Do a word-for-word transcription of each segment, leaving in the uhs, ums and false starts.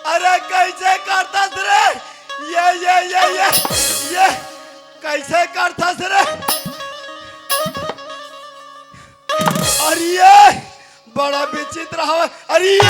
अरे, कइसे करथस रे? ये, ये, ये, ये, ये कइसे करथस रे? अरे, ये बड़ा विचित्र हवय। अरे, ये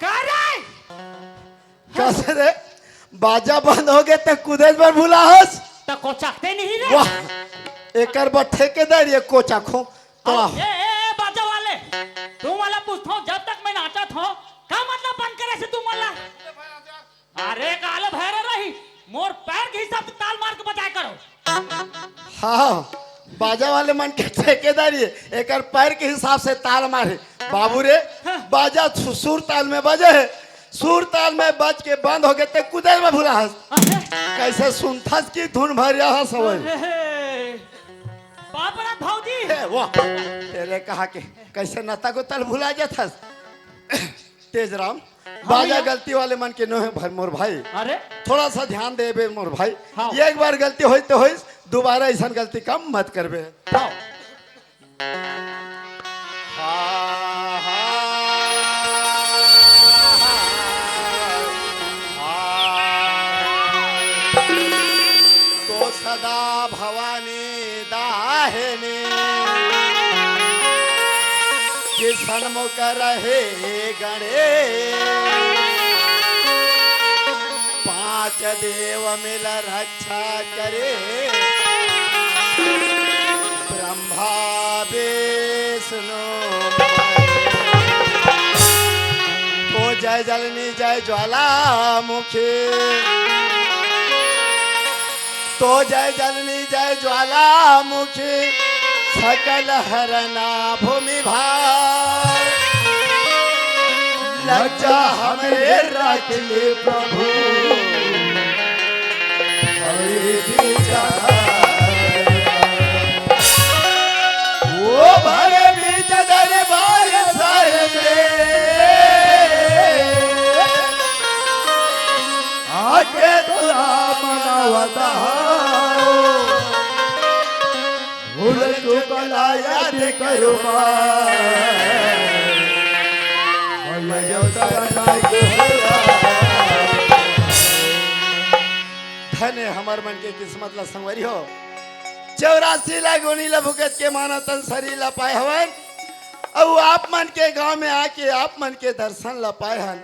का रे? कइसे रे? बाजा बंद होगे त कुदेस बर भुला हस? त कोचकते नहीं रे। वाह, एकर बर ठेकेदार ये कोचक हो। तो अरे, ए, ए, ए, बाजा वाले, तुमन ला पूछथंव, जब तक मैं नाचत हंव, का मतलब बंद करे से तुमन ला? अरे, काल भैरव रही, मोर पैर के हिसाब से ताल मार के बजाए करो। हाँ, बाजा वाले मन के ठेकेदारी हे, एकर पैर के हिसाब से ताल मारे। बाबू रे, हाँ। बाजा सु-, सुर ताल में बजे हे, सुर ताल में बज के बंद होगे ते कुदेस बर भुला हस। अरे। कइसे सुनथस कि धुन भरिया हस हवय। अरे, बाप रे भौजी। ए, वाह, तेरे कहा के कइसे नता को ताल भुला जाथस। तेजराम, हाँ बाजा भैया। गलती वाले मन के नोहे भर मोर भाई। अरे। थोड़ा सा ध्यान देबे मोर भाई। हाँ। एक बार गलती होइस ते होइस, दुबारा अइसन गलती कम मत करबे। हाँ। हाँ, हाँ, हाँ। तो सदा भवानी दाहिनी, कि सन्मुख रहे गणेश। पांच देव मिल रक्षा करे, ब्रह्मा विष्णु महेश। तो जय जलनी जय ज्वालामुखी, तो जय जलनी जय ज्वालामुखी, सकल हरना भूमि भार। लज्जा हमरे रख ले प्रभु, हरि विचार। ओ भरे बीच दरबार सर में, आके तोरा मनावत हंव। भूल चूक ला याद करो माँ। धन्य हमर मन के किस्मत ला संगवारी हो। चौरासी ला गोनी ला भुगत के माना तन शरीर ला पाए हवन। अउ आप मन के गांव में आके आप मन के दर्शन ला पाए हन।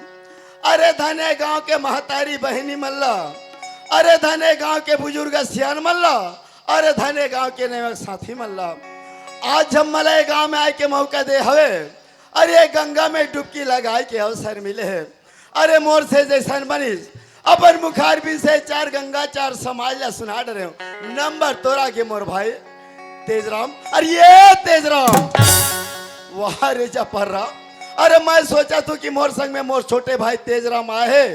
अरे धन्य गांव के महतारी बहिनी मन ला, अरे धन्य गांव के बुजुर्ग सियान मन ला, अरे धन्य गांव के नेवक साथी मन ला, आज जब मला ये गांव में आए के मौका दे हवे, अरे गंगा में डुबकी लगाए के अवसर मिले हे। अरे मोर से जइसन बनिस, अपन मुखारबिंद से चार गंगा चार समाज ला सुना डरेंव। नंबर तोर आगे मोर भाई तेजराम। अरे ये तेजराम, वाह रे जपर्रा। अरे मैं सोचत हंव कि मोर संग में मोर छोटे भाई तेजराम आए हे,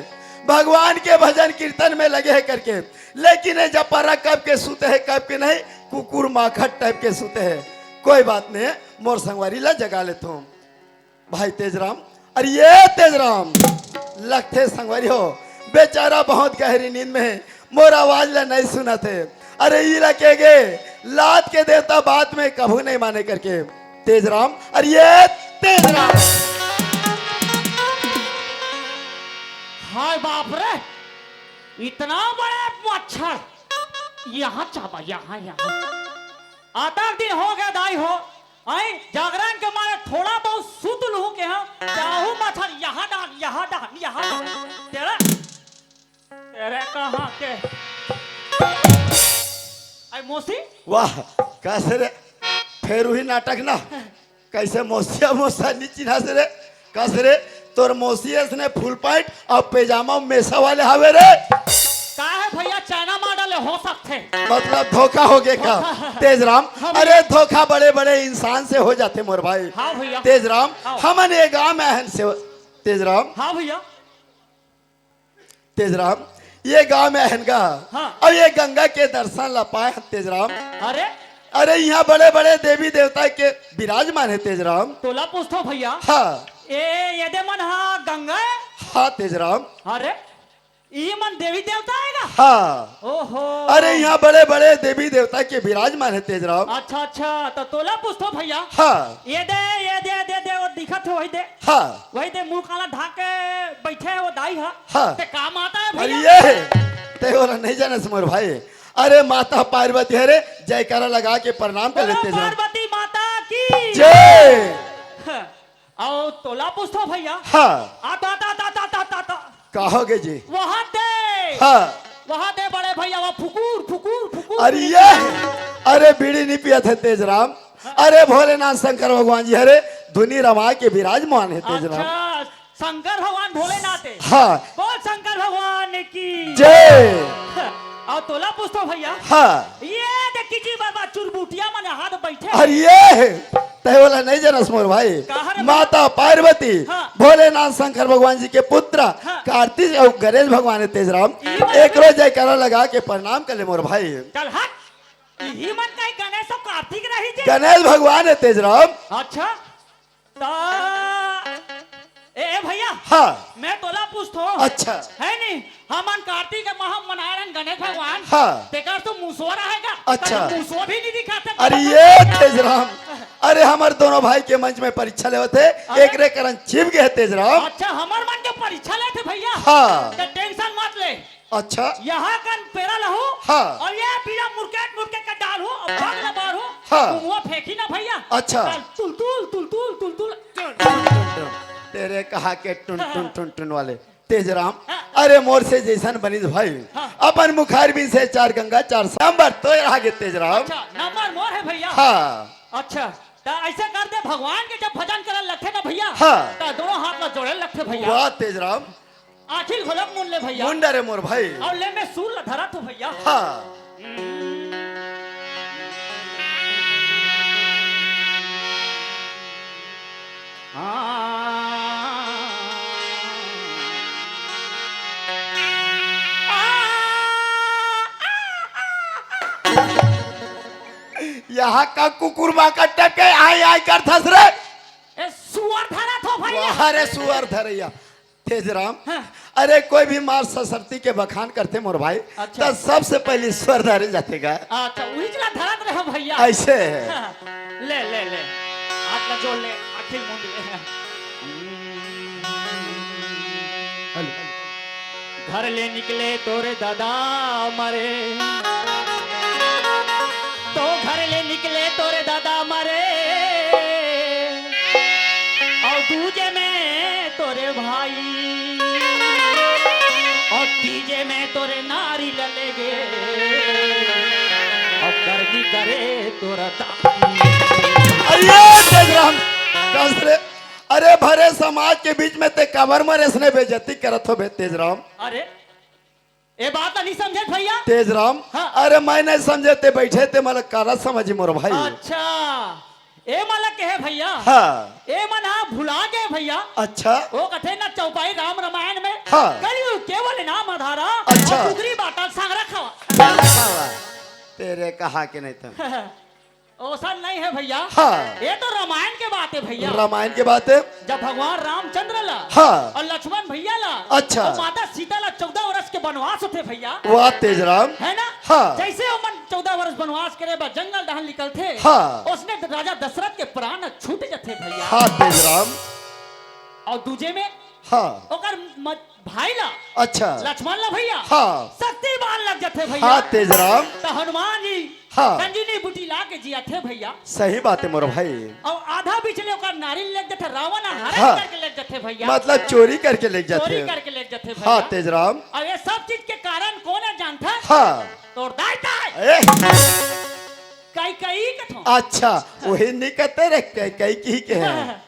भगवान के भजन कीर्तन में लगे हे करके, लेकिन ये जपर्रा कब के सुते हे, कब के नहीं, कुकुर माखट type के सुते हे। कोई बात नहीं, मोर संगवारी ला जगा लेथंव। भाई तेजराम, अरे ये तेजराम, लगथे संगवारी हो, बेचारा बहुत गहरी नींद में हे, मोर आवाज ला नहीं सुनत हे। अरे ई ला के गे, लात के देवता बात में कभू नहीं माने करके। तेजराम, अरे ये तेजराम। हाय बाप रे, इतना बड़ा मच्छर। यहाँ चाबा, यहाँ, यहाँ। अतक दिन हो गया दाई हो, आई जागरण के मारे थोड़ा बहुत सुत लूं के हम, चाहू मच्छर यहाँ डाल, यहाँ डाल, यहाँ डाल। तेरा, तेरे कहाँ के? अरे मौसी। वाह, कस रे, फेर उही नाटक ना। कइसे मौसिया मौसा नी चिन्हास रे? कस रे, तोर मौसी अइसने फुल पैंट अउ पैजामा मेसा वाले हावे रे। का हे भइया, चाइना मॉडल हो सकथे। मतलब धोखा होगे का? धोखा। तेजराम, हाँ भइया। अरे धोखा बड़े-बड़े इंसान से हो जाथे मोर भाई। हाँ भइया। तेजराम, हाँ। हमन ए गांव में आए हन से, तेजराम। हाँ भइया। तेजराम, ए गांव में आए हन गा। हाँ। अउ ए गंगा के दर्शन ला पाए हन तेजराम। अरे? अरे, इहां बड़े-बड़े देवी देवता के विराजमान हे तेजराम। तोला पूछथंव भइया। हाँ। ए, एदे मन हा गंगा ए? हाँ तेजराम। अरे, इही मन देवी देवता ए गा? हाँ। ओहो। अरे, इहां बड़े-बड़े देवी देवता के विराजमान हे तेजराम। अच्छा, अच्छा, त तोला पूछथंव भइया। हाँ। एदे, एदे, एदे, एदे, ओ दिखत हे, ओही दे। हाँ। ओही दे मुंह काला ढांक के बइठे हे ओ दाई हा। हाँ। ते का माता ए अरे भइया? ए, ते ओला नइ जानस मोर भाई। अरे माता पार्वती हरे, जयकारा लगा के प्रणाम कर ले तेजराम। पार्वती माता की जय। हाँ। अउ तोला पूछथंव भइया। हाँ। आ, ता, ता, ता। का होगे जी? वहां दे। हाँ। वहां दे बड़े भइया, वहां फुकुर, फुकुर, फुकुर, अरे फुकुर। ए, अरे बीड़ी नी पियत हे तेजराम। अरे भोलेनाथ शंकर भगवान जी हरे, धुनी रमा के विराजमान हे तेजराम। अच्छा, शंकर भगवान भोलेनाथ हे। हाँ। बोल शंकर भगवान की जय। अउ तोला पूछथंव भइया। हाँ। ए देखी जी बाबा चुरबुटिया मन हाथ बइठे। अरे ए, तैं ओला नइ जानस मोर भाई। काहर माता पार्वती, हाँ। भोलेनाथ शंकर भगवान जी के पुत्र, हाँ। कार्तिक अउ गणेश भगवान हे तेजराम। इही मन एकरो जयकारा लगा के प्रणाम कर ले मोर भाई। चल हट। इही मन कहीं गणेश अउ कार्तिक रही जी। गणेश भगवान हे तेजराम। अच्छा। त ए, ए भइया। हाँ। मैं तोला पूछथंव। अच्छा। हे नी, हमन कार्तिक के महा मनाए रहन गणेश भगवान। हाँ। तेकर तो मुसवा रहे गा। अच्छा। तेकर मुसवा भी नी दिखत हे। अरे ए तेजराम, अरे हमर दोनों भाई के मंच में परीक्षा लेवत हे, अरे। एकरे करन छिप गे हे तेजराम। अच्छा, हमर मन के परीक्षा लेथे भइया। हाँ। त tension मत ले। अच्छा। इहां कन पेरा लहू। हाँ। अउ ए बीड़ा मुरकेट मुरकेट के डालहू अउ बग ल बारहू। हाँ। मुंहवा फेंकी ना भइया। अच्छा। त तुल तुल, तुल तुल, तुल तुल। टुन, टुन, टुन, टुन। तेरे कहा के टुन, टुन, टुन, टुन वाले। तेजराम, हाँ। अरे मोर से जइसन बनिस भाई। हाँ। अपन मुखार बिन से चार गंगा चार नंबर तो रह गे तेजराम। अच्छा, नंबर मोर हे भइया। हाँ। अच्छा, त अइसे कर दे, भगवान के जब भजन करे लगथे ना भइया, हाँ। त दोनों हाथ ला जोड़े लगथे भइया। वाह तेजराम। आँखी ल घलोक मुंद ले भइया। मुंद डरे मोर भाई। अउ ले मैं सुर ल धरत हंव भइया। हाँ। इहां का कुकुर मां का टके आय आय करथस रे। ए, सुअर धरत हंव भइया। वाह रे सुअर धरइया। तेजराम, हाँ। अरे कोई भी माँ सरस्वती के बखान करथे मोर भाई, अच्छा। त सबसे पहिली स्वर धरे जाथे गा। अच्छा, उहीच ला धरत रहे भइया। अइसे हे। हाँ, ले, ले, ले। हाथ ला जोड़ ले, आँखी ल मुंद ले। घर ले निकले तोरे दादा मरे, तो घर ले निकले तोरे दादा मरे, अउ दूजे में तोरे भाई, अउ तीजे में तोरे नारी ल लेगे, अउ करनी करे तोरा दाई। अरे तेजराम, कस रे, अरे भरे समाज के बीच में तें काबर मोर अइसने बेइज्जती करत हस बे तेजराम? अरे ए बात ला नइ समझे भइया। तेजराम, हाँ। अरे मैं नइ समझे, तें बइठे तें मोला काला समझही मोर भाई। अच्छा, ए मन ला कहे भइया। हाँ। ए मन हा भुला गे भइया। अच्छा। ओ कथे ना चौपाई राम रमायन में। हाँ। कलयुग केवल नाम आधारा। अच्छा। अउ कुकरी बाटा सांगरा खवा। तेरे कहा के नहीं था। ओसन नइ हे भइया। हाँ। ए तो रमायन के बात हे भइया। रमायन के बात हे। जब भगवान रामचंद्र ला हाँ। अउ लक्ष्मण भइया ला अच्छा। अउ माता सीता ला चौदह वर्ष के बनवास होथे भइया। वाह तेजराम। हे ना? हाँ। जइसे ओमन चौदह वर्ष बनवास करे बर जंगल डहन निकलथे, हाँ। ओसने राजा दशरथ के प्राण छूट जथे भइया। हाँ तेजराम। अउ दूजे में हाँ। ओकर म-, भाई ला, अच्छा। लक्ष्मण ला भइया, हाँ। शक्ति बाण लग जथे भइया। हाँ, तेजराम। त हनुमान जी हाँ। संजीवनी बूटी ला के जियाथे भइया। सही बात हे मोर भाई। अउ आधा बीच ले ओकर नारी ल लेग जथे, रावण ह हरण हाँ। करके लेग जथे भइया। मतलब चोरी करके लेग जथे। चोरी करके लेग जथे भइया। हाँ, तेजराम। अउ ए सब चीज के कारण कोन हे जानथस? हाँ। तोर दाई ताय। ए, कई कई कथों। अच्छा, वही नहीं कहते रे, कई कई की के हैं।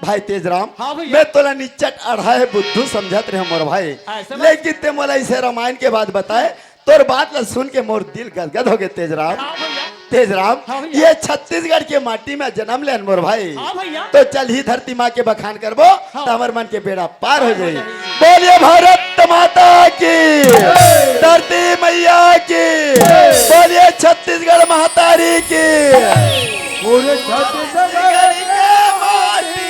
भाई तेजराम, हाँ भैया। मैं तोला निच्चट अढ़ाए बुद्धू समझत रहे मोर भाई, ऐसे बात। लेकिन ते मोला इसे रामायण के बात बताए, तोर बात ला सुन के मोर दिल गदगद हो गए तेजराम। हाँ भैया। तेजराम, हाँ भैया। ये छत्तीसगढ़ के माटी में जन्म लेन मोर भाई। हाँ भैया। तो चल ही धरती माँ के बखान करबो, हाँ। तो हमर मन के बेड़ा पार हो जाई। बोलिए भारत माता की, धरती मैया की, बोलिए छत्तीसगढ़ महतारी की। पूरे छत्तीसगढ़ के माटी।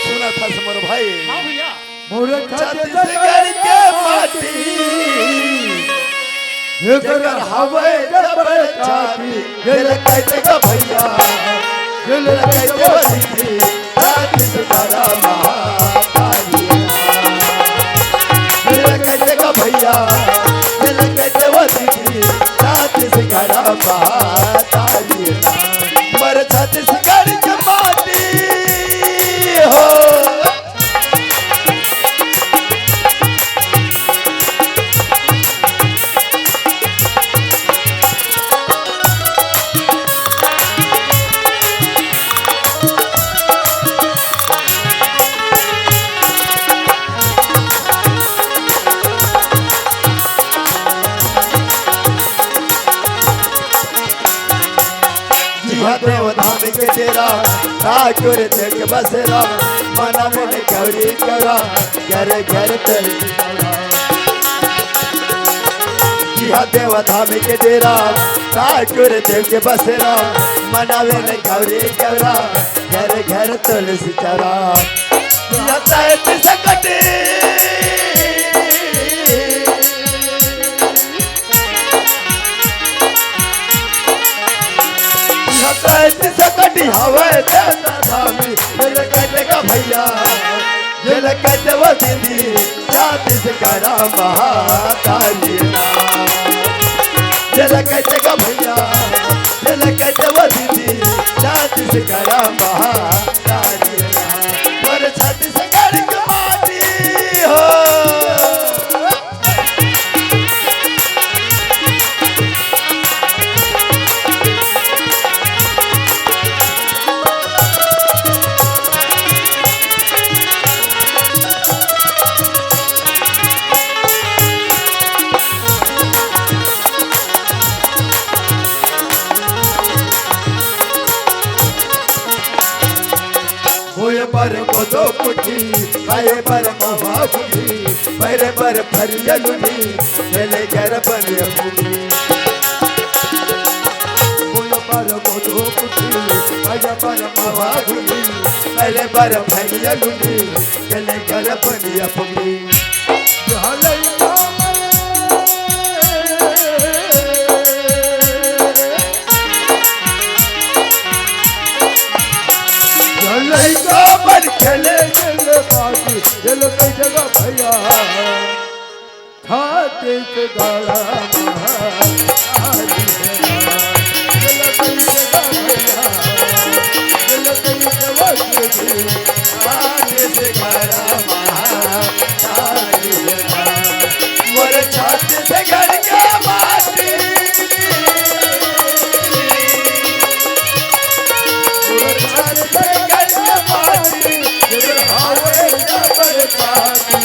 सुना था समर भाई। हाँ भैया। मोर छत्तीसगढ़ के माटी, जेकर हवय जबर छाती, जेल कैसे का भैया, जेल कैसे का दीदी, छत्तीसगढ़ महाकाली। जेल कैसे का भैया, जेल कैसे का दीदी, छत्तीसगढ़ महाकाली। मोर छत्तीसगढ़ के माटी हो। जिहा देव धाम के डेरा, ठाकुर देख बसेरा, मना में गौरी करा, घर घर तेल। जिहा देव धाम के डेरा, ठाकुर देख बसेरा, मना में गौरी करा, घर घर तुलसी चरा। जिहा तैत सकटे। हकत सकटी हवे देवता धामी, जेल कहते का भैया, जेल कहते वो दीदी, छत्तीसगढ़ महाकाली। जेल कहते का भैया, जेल कहते वो दीदी, छत्तीसगढ़ महाकाली। पर छत्तीसगढ़ के माटी हो। बोए बर कोदो कुटी, खाए बर महुआ हुई, पैरे बर फरिया लुनी, खेले घर बनिया भूमि। बोए बर कोदो कुटी, खाए बर महुआ हुई, पैरे बर फरिया लुनी, खेले घर बनिया भूमि। लइका मन खेले, खेले बाजी, खेल कई जगह भैया। खाते से गाड़ा महाकाली है। खेल कई जगह भैया। खेल कई जगह भैया। खाते से गाड़ा महाकाली है। मोर छत्तीसगढ़ के माटी। मोर छत्तीसगढ़ के माटी। जेकर हवे जबर छाती।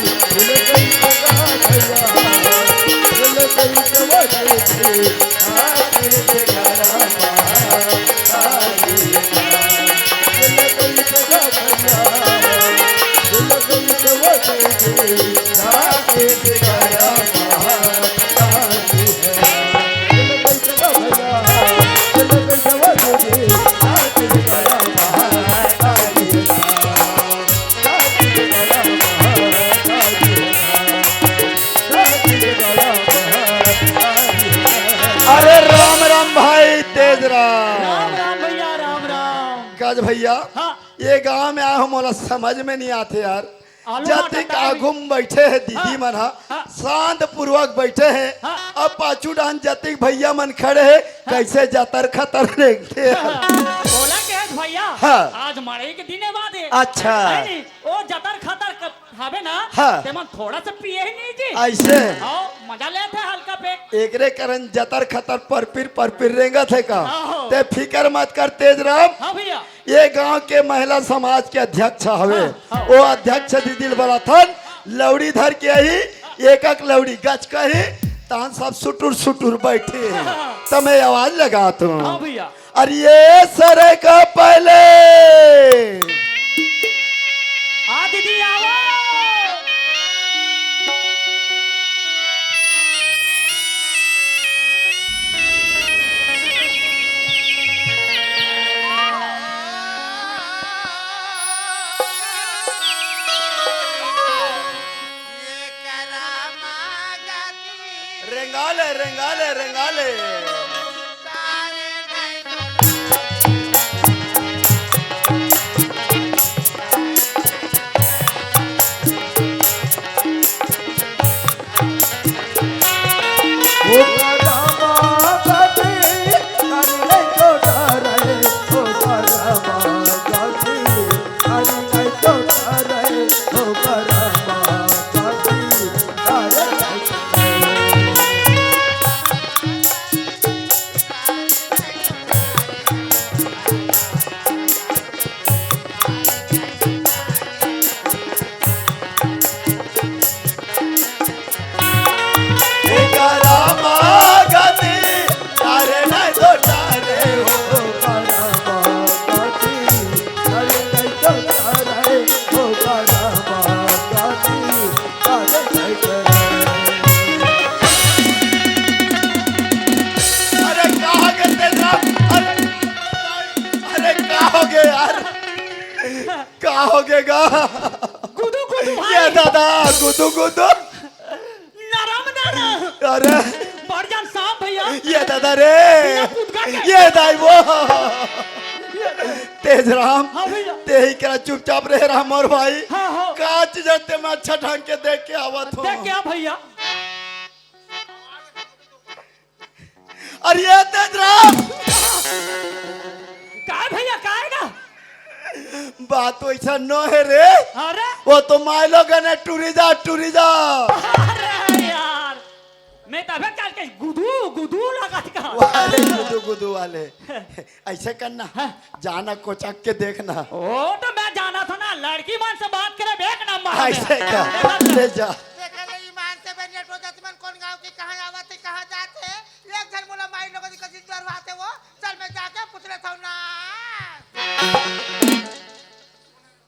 अरे राम राम भाई तेज राम। राम राम भैया, राम राम। गज भैया, हाँ। ये गांव में आए हो, मोला समझ में नहीं आते यार। आलू जतिक मटर आगू में बैठे हैं दीदी हाँ, मन हा, हाँ। शांत पूर्वक बैठे हैं। हाँ। अब पाछू डान जतिक भैया मन खड़े हैं, हाँ। कैसे जतर खतर रेंगते हैं। बोला के है भैया, हाँ। आज मड़ई के दिने बादे। अच्छा। है नी? ओ जतर खतर हवे ना, हाँ। तेमन थोड़ा सा पिए ही नहीं जी। ऐसे? आओ, मजा लेत हे हल्का पेट। एकरे कारण जतर खतर परपिर परपिर रेंगत हे का? आहो। ते फिकर मत कर तेज राम। हाँ भैया। ये गांव के महिला समाज के अध्यक्ष हवे। हाँ, हाँ। वो अध्यक्ष दीदी ल बलाथन, लौड़ी धर के आही, एक एक लौड़ी गच कही, तहन सब सुटुर सुटुर बैठे। हाँ, हाँ। त मैं आवाज लगात हूँ। हाँ भैया। अरे ये सरे का पहले। आ दीदी, आवो। रेंगाले, रेंगाले, रेंगाले। अरे का हो गे तेज राम? अरे, अरे का हो गे यार? का हो गे गा? गुदू गुदू ये भाई। दादा, गुदू गुदू। नरम नरम। अरे। बड़ जान सांप भैया। ये दादा रे। बिना कुदका के। ये दाई वो। तेज राम। हाँ भैया। ते ही करा चुपचाप रहे राम और भाई। हाँ, हाँ। का चीज हे ते मैं अच्छा ढंग के देख के आवत हूँ। देख क्या भैया? अरे ये तेज राम। काय भैया, काय ना? बात तो ऐसा न हे रे। अरे? वो तो माय लोगन हे, टूरी जा, टूरी जा। अरे यार, मैं तबे चल के गुदू, गुदू लगत का। वाले गुदू, गुदू वाले। ऐसे करना, हाँ। जाना कोचक के देखना। ओ तो मैं जाना था ना, लड़की मन से बात करे, देख ना मार ऐसे दे। क्या? ले जा। देखा ले ईमान से बनिया टोजा, तुमन कौन गाँव के, कहाँ आवत हे, कहाँ जात हे? एक झन मोला माई लोगन कति डरवाथे वो, चल मैं जाके पूछ लेथव ना।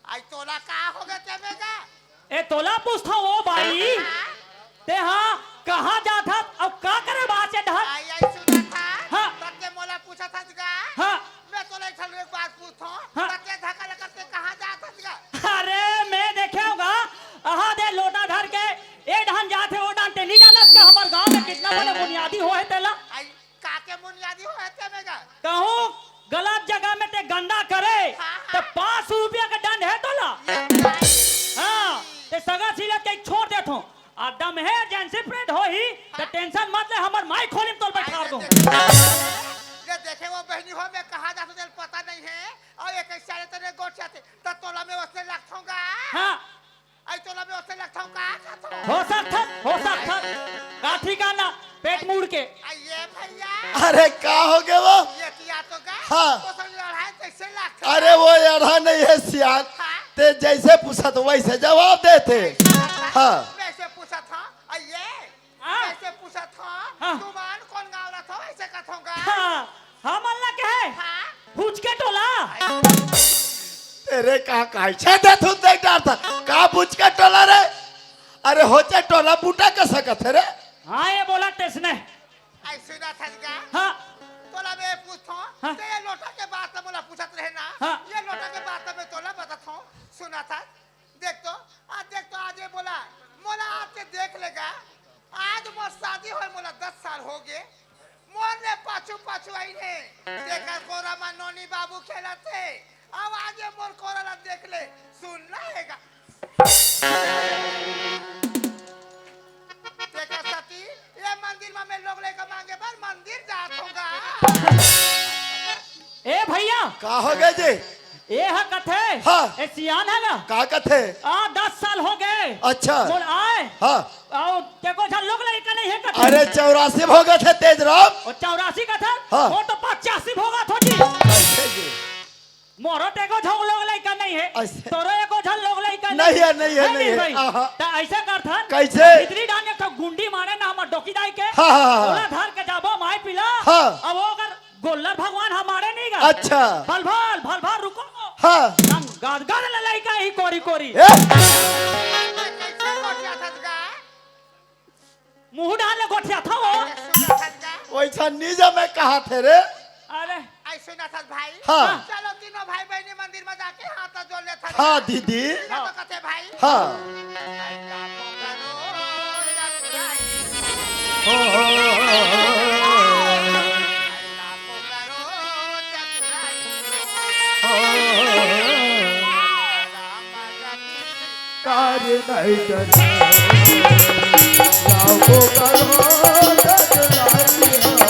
आई तोला का हो गे ते में गा? ए तोला पूछथव ओ बाई, हाँ? ते हा कहाँ जात हस अउ का करे बाचे ढल? आई, आई सुनत हस? हाँ। तब ते मोला पूछत हस गा? हाँ। मैं तोला एक ठन एक बात पूछथव, हाँ। तब ते धक्का लगा ते कहाँ जात हस गा? अरे मैं देखे हूँ गा, अहा दे लोटा धर के ए डहन जात हे, ओ डहन ते नहीं जानत का हमर गांव में कितना बड़े बुनियादी हो हे तेला? आई, का के बुनियादी हो हे ते में गा? कहूँ गलत जगह में ते गंदा करे, हाँ, तो हाँ। पाँच सौ रुपया के दंड हे तोला। ये भाई। हाँ, ते सगा सीलत के छोड़ देथव। आ दम हे, एजेंसी प्रेड होही, तो हाँ। टेंशन मत ले, हमर माई खोली में तोल बैठार दो। ये देखे वो बहनी हो, मैं कहाँ जात हूँ, तेला पता नहीं हे। अउ एक साले तेरे गोठ जाते, तो तोला में ओसने लगथव गा। हाँ। आई तोला में ओसने लगथव का, खाथव? हो सकथस, हो सकथस। का ठिकाना, पेट मुड़ के। आ ये भैया। अरे, का हो गे वो? ये तिया तो गा, हाँ। तो संग लड़ाई कैसे लगथव? अरे, वो लड़ाई नहीं हे सियान। हाँ। ते जैसे पूछत वैसे जवाब देथे। हाँ। वैसे पूछत हव, आ ये? हाँ। वैसे पूछत हव, हाँ। तुमन कौन गाँव रथव, ऐसे कथव गा? हाँ, हमन ला कहे, हाँ। फुचके टोला। अरे का, का, छे दे थू देख डार था। का फुचके टोला रे? अरे होचे टोला बूटा कर सकत हे रे? हाँ, ये बोला तेसने। आई सुनत हस गा? हाँ। तोला मैं पूछथव, हाँ। ते ये लोटा के बात ला मोला पूछत रहे ना? हाँ। ये लोटा के बात ला मैं तोला बताथव, सुनत हस? देख तो, आज देख तो, आज ये मोला, मोला आज ते देख ले गा। आज मोर शादी होय, मोला दस साल हो गे। मोर ले पाछू पाछू आइन हे। तेकर कोरा मा नोनी बाबू खेलत हे। अब आज ये मोर कोरा ला देख ले, सुन ना हे गा। तेकर सती ये मंदिर मा मैं लोग लइका मांगे बर मंदिर जात हूँ गा। ए भैया, का हो गे जी? ए ह कथे। हाँ। ए सियान हे गा। का कथे? आ, दस साल हो गए। अच्छा। मोर आए। हाँ। अउ तेको झन लोग लइका नहीं हे कथे। अरे चौरासी भोगत हे तेजराम। ओ चौरासी कथे? हाँ। मोर तो पचासी भोगत हो जी। अच्छा जी। मोरो तेको झन लोग लइका नहीं हे। अच्छा। तोरो एको झन लोग लइका नहीं हे। नहीं हे, नहीं हे, नहीं हे। भाई? आहा। त अइसे करथन। कइसे? भीतरी डांड़ एक ठो गुंडी मारे ना हमर डोकी दाई के। हाँ, हाँ, हाँ। ओला धर के जाबो माई पीला। हाँ। अब वो अगर गोल्लर भगवान ह मारे नहीं गा। अच्छा। भल भल, भल भल, रुको। हाँ। हम गद गद ले लइका ही कोरी कोरी। ए! कैसे गोठियाथस गा? मुंह डाल ले गोठियाथस वो। कैसे गोठियाथस गा? वइसा निजा में कहा थे रे। अरे। अइसे सुनथस भाई। हाँ। चलो तीनों भाई बहिनी मंदिर में जाके हाथ जोड़ लेथन। हाँ, दीदी। तीनों तो कथे भाई। हाँ। कार्य नहीं करे, लाखों करोड़ चतुराई हो।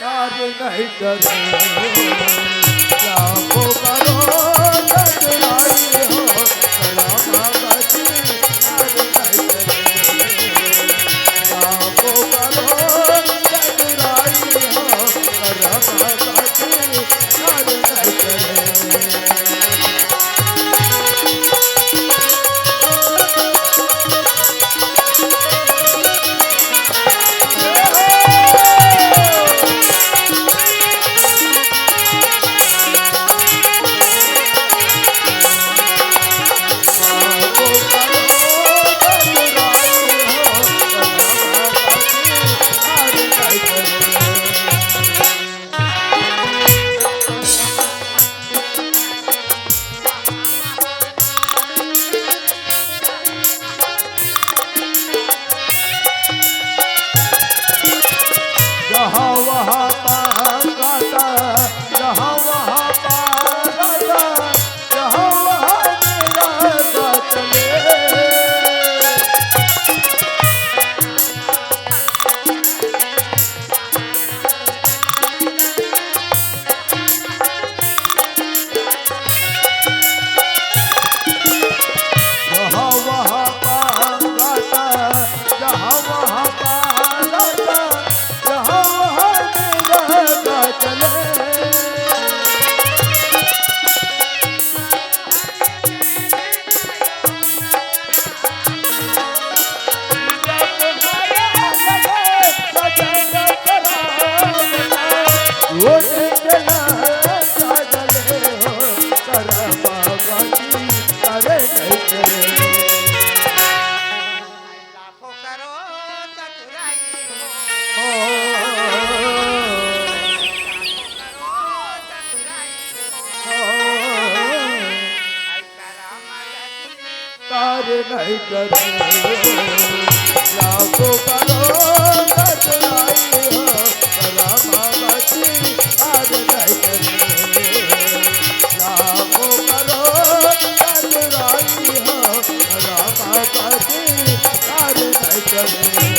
कार्य नहीं करे, लाखों करोड़ चतुराई हो, राम भगति कार्य नहीं करे। लाखों करोड़ चतुराई हो, राम भगति कार्य नहीं करे। जहाँ वहाँ पार काटा, जहाँ वहाँ पार काटा, जहाँ वहाँ मेरा साथ ले। जहाँ वहाँ पार काटा, जहाँ वहाँ पार काटा, जहाँ वहाँ मेरा साथ ले। लाखों करोड़ चतुराई हो, राम भक्ति हार नहीं करे। लाखों करोड़ चतुराई हो, राम भक्ति हार नहीं करे।